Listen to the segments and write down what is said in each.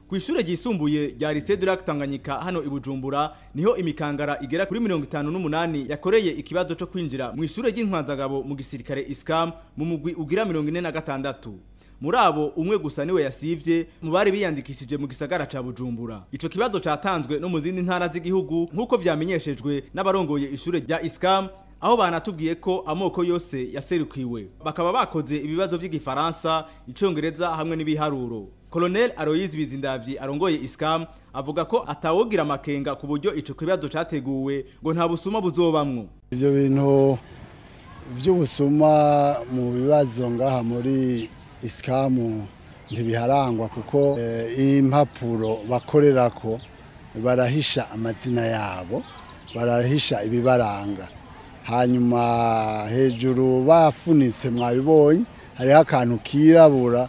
Ku ishure ryisumbuye rya Lycée du Lac Tanganyika hano i Bujumbura niho imikangara igera kuri 58 yakoreye ikibazo co kwinjira mu ishure ry'intwazangabo mu gisirikare ISCAM mu mugwi ugira 46. Muri abo, umwe gusa niwe yasivye mu bari biyandikishije mu gisagara ca Bujumbura. Ico kibazo catanzwe no mu zindi ntara z'igihugu, nk'uko vyamenyeshejwe n'abarongoye ishure rya ISCAM, aho banatubwiye ko amoko yose yaserukiwe. Bakaba bakoze ibibazo vy'Igifaransa, Icongereza hamwe n'ibiharuro. Colonel Aloise Bizindavyi arongoye ISCAM avuga ko atawogira amakenga ku buryo ico kibazo categuwe, ngo nta busuma buzobamwo. Ivyo bintu vy'ubusuma mu bibazo ngaha muri ISCAM ntibiharangwa, kuko impapuro bakorerako barahisha amazina yabo, barahisha ibibaranga. Hanyuma hejuru bafunitse, mwabibonye, hariho akantu kirabura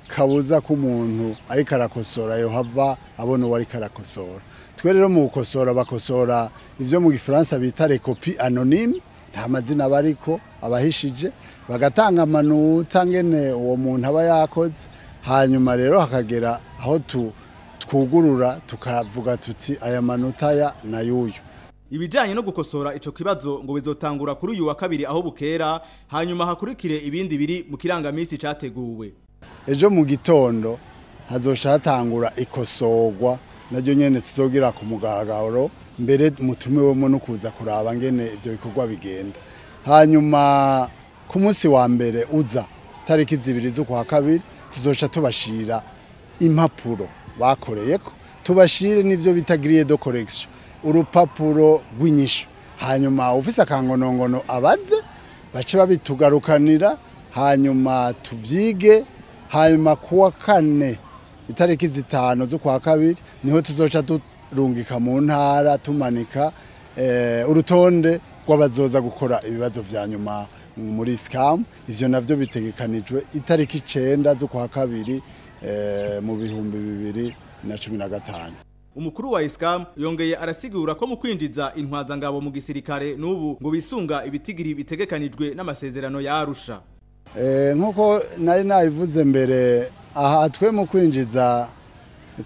kabuza ko umuntu ariko arakosora yohava abona uwo ariko arakosora. Twe rero mu gukosora bakosora ivyo mu Gifaransa bita les copies anonymes, nta mazina bariko, abahishije, bagatanga amanota ngene uwo muntu aba yakoze. Hanyuma rero hakagera aho twugurura tukavuga tuti aya manota ya nayuyu. Ibijanye no gukosora ico kibazo ngo bizotangura kuri uyu wa kabiri aho bukera, hanyuma hakurikire ibindi biri mu kirangamisi categuwe. Ejo mu gitondo hazosha hatangura ikosorwa, naryo nyene tuzogira ku mugaragaro, mbere mutumiwemo no kuza kuraba ngene ivyo bikorwa bigenda. Hanyuma ku munsi wa mbere uza, tariki 2 z'ukwa kabiri, tuzoca tubashira impapuro bakoreyeko, tubashire n'ivyo bita grille de correction, urupapuro rw'inyishu. Hanyuma ufise akangonongono abaze, bace babitugarukanira, hanyuma tuvyige. Hanyuma kuwa kane, itariki 5 z'ukwa kabiri, niho tuzoca turungika mu ntara, tumanika urutonde rw'abazoza gukora ibibazo vya nyuma muri ISCAM. Ivyo navyo bitegekanijwe itariki 9 z'ukwa kabiri mu 2015. Umukuru wa ISCAM yongeye arasigura ko mu kwinjiza intwazangabo mu gisirikare n'ubu ngo bisunga ibitigiri bitegekanijwe n'amasezerano ya Arusha. Nkuko nari nabivuze mbere, aha twe mu kwinjiza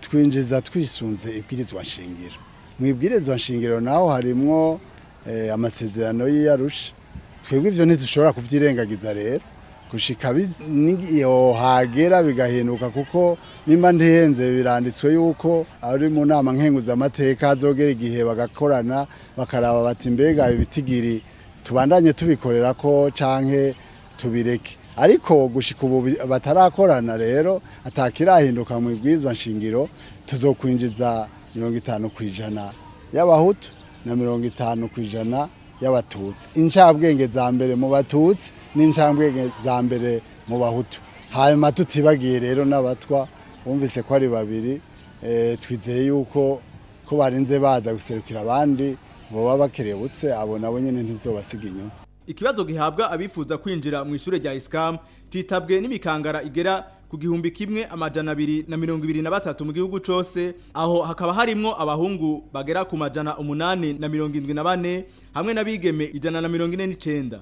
twinjiza twisunze ibwirizwa nshingiro. Mu ibwirizwa nshingiro naho harimwo amasezerano y'Arusha. Twebwe ivyo ntitushobora kuvyirengagiza rero gushika niyo hagera bigahinduka, kuko nimba ntihenze biranditswe yuko ari mu nama nkenguzamateka hazogera igihe bagakorana, bakaraba bati mbega ibitigiri tubandanye tubikorera ko canke tubireke. Ariko gushika ubu batarakorana rero, atakirahinduka mu ibwirizwa nshingiro, tuzokwinjiza 50% y'Abahutu na 50% y'Abatutsi, incabwenge za mbere mu Batutsi n'incabwenge za mbere mu Bahutu. Hanyuma tutibagiye rero n'Abatwa, wumvise ko ari babiri. Twizeye yuko ko barinze baza guserukira abandi boba bakerebutse, abo nabo nyene ntizobasiga inyuma. Ikibazo gihabwa abifuza kwinjira mu ishure rya ISCAM citabwe n'imikangara igera ku 1223 mu gihugu cose, aho hakaba harimwo abahungu bagera ku 874 hamwe n'abigeme 149.